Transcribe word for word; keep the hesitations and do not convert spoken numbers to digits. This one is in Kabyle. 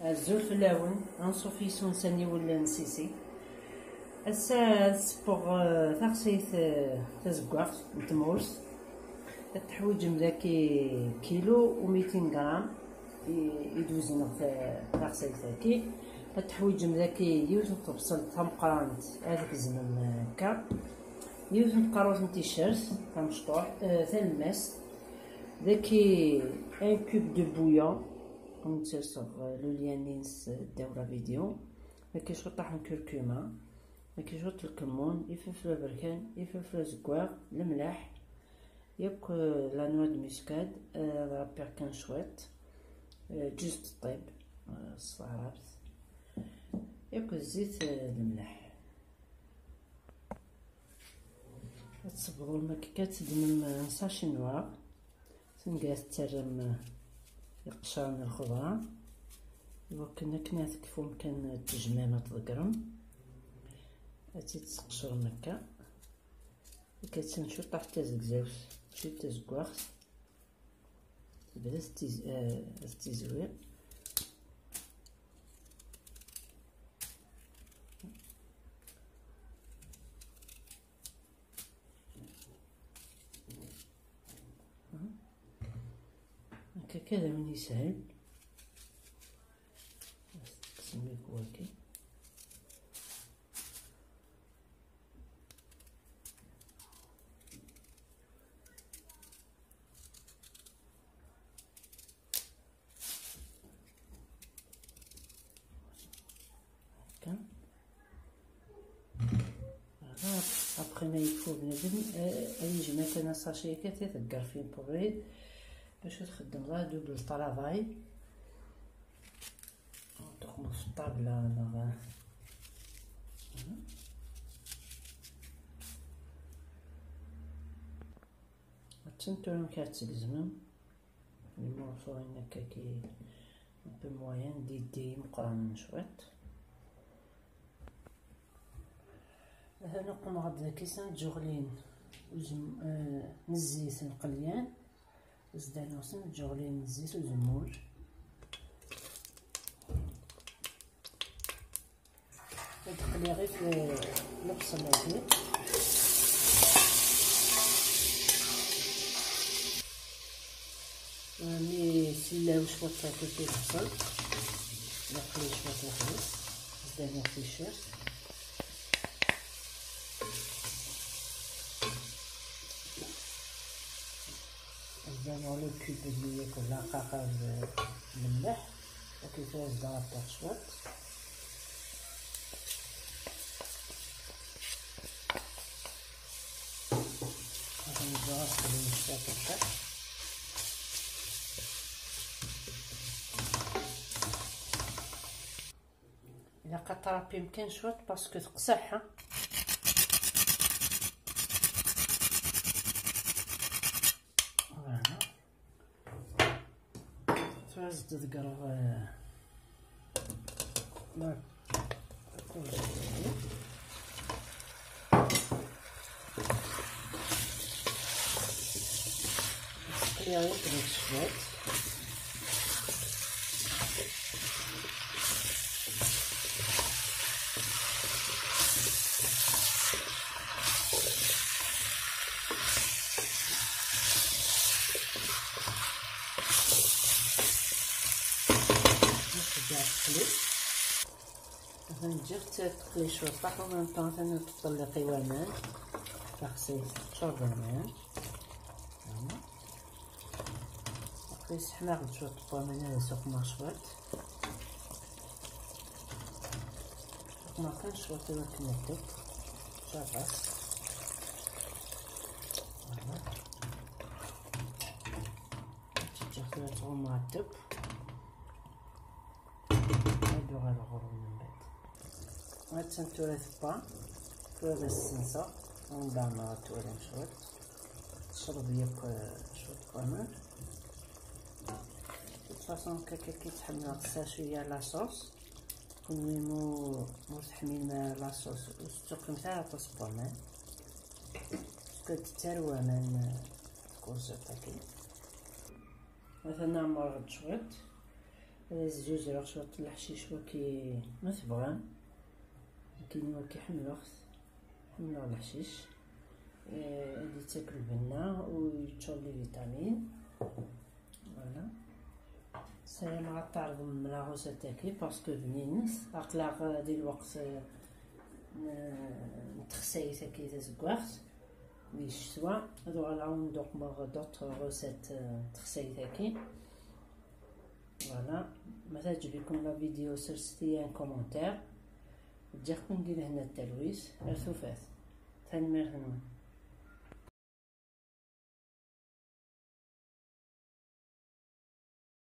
Azul fell-awen, anṣuf yes-wen s aniwel n Sisi. Ass-a ad sewweɣ, eh, taxsayt, eh, tazeggaɣt n tmurt. Ad teḥwiǧem daki kilu u mitin gram i, i d-wezneɣ ta-, taxsayt-agi. Ad teḥwiǧem daki yiwet n tebṣelt tameqqrant ad tgezmem, eh, akka. Yiwet n tqerrut n ticcert tamecṭuḥt, eh, talemmast. Daki un cube de bouillon, ad wen-d-serseɣ, eh, le lien-ines, eh, ddaw la vidéo. Daki cwiṭaḥ n curcuma, daki cwiṭ n lkemmun, ifelfel aberkan, ifelfel azeggaɣ, lemleḥ, yakk, eh, la noix de muscade, eh, ad ṛebbiɣ kan cwiṭ, eh, ǧuz n ṭṭib, eh, s taɛrabt, yakk zzit, eh, lemleḥ. Ad tṣebbḍem akka, ad teddmem, eh, sachet noir, sanga ad tettarram, eh, iqecran n lxeḍra, iwakken akken ad tekfum kan tejmam ad tḍeggrem, ad tt-id-tesqecrem akka, akka ad tt-ncuṭ taḥt tazegzawt, mačči d tazeggaɣt. Tebda tettiz-, eh, tettizwi. Akka kan ad awen-yeshel. Tekkes-ik waki. Akka. Voilà. Après ma yekfu bnadem, eh, ad yejmeɛ kan asaci akka, ad t-iḍegger fi une poubelle bac ad txeddmeḍ la double travail. Ad txedmeḍ fi ṭṭabla neɣ, eh, voilà. Attan tura amek ara tt-tgezmem. Les morceaux-in akka ki un peu moyen, d iddi meqqren cwiṭ. Atan uqmeɣ-d daki sin tǧuɣlin uzem-, eh, n zzit n qelyan, zdan-asen tǧuɣlin n zzit uzemmur. Ad qliɣ i lebṣel-agi. Mi sellaw cwiṭ akkit i lebṣel, naqli cwiṭ weḥd-s, zdan ticcert. Zdan le cube-nni yakk d laqaqa d lemleḥ. Akkit tura zdaɣ aṭṭax cwiṭ. Ad nẓer ad xedmen cwiṭ akka. Ilaq ad trapim kan cwiṭ parce que teqseḥ, ha? Voilà. Tura ad d-ḍeggreɣ, eh, la courgette. Teqliɣ yakk deg cwiṭ. Nxeddeɛ teqli. Atan ǧǧiɣ-tt teqli cwiṭ, en même temps atan teṭṭelliq i waman. Taxsayt teččur d aman. Voilà. Aql-i sseḥmaɣ-d cwiṭ n waman, ad suqmeɣ cwiṭ. Suqmeɣ kan cwiṭ i wakken ad tdub. Ǧerras. Voilà. Ǧǧiɣ tura tɣumm ad tdub. Ad uɣaleɣ ɣur-wen mbeɛd. Attan tura tebba. Tura ad as-senseɣ. Umbeɛd ad twalim cwiṭ. Tecreḍ yakk, eh, cwiṭ n waman. De toute façon, akka, akka i tt-ḥemmleɣ, tesɛa cwiya la sauce. Kenwi mu, mu teḥmilem ara la sauce, ur tettuqqimet ara aṭas n waman. Parce que tettarew aman, eh, tkurẓiṭ-agi. Atan ɛemmreɣ-d cwiṭ. Ad as-zuzreɣ cwiṭ n leḥcic waki ma tebɣam. Nekkini waki ḥemmleɣ-t, ḥemmleɣ leḥcic. Eh, ad yettak lbenna u yeččur d les vitamines. Voilà. Ssarameɣ ad tɛerḍem la recette-agi parce que bninet. Aql-aɣ di lweqt, eh, n texsayt-agi tazeggaɣt, di ccetwa. Ad uɣaleɣ ad wen-d-uqmeɣ d'autres recettes, eh, n texsayt-agi. Voilà. Ma teɛǧeb-iken la vidéo, serset-iyi un commentaire. Ǧǧiɣ-ken di lehna d talwit. Ar tufat. Tanemmirt-nwen.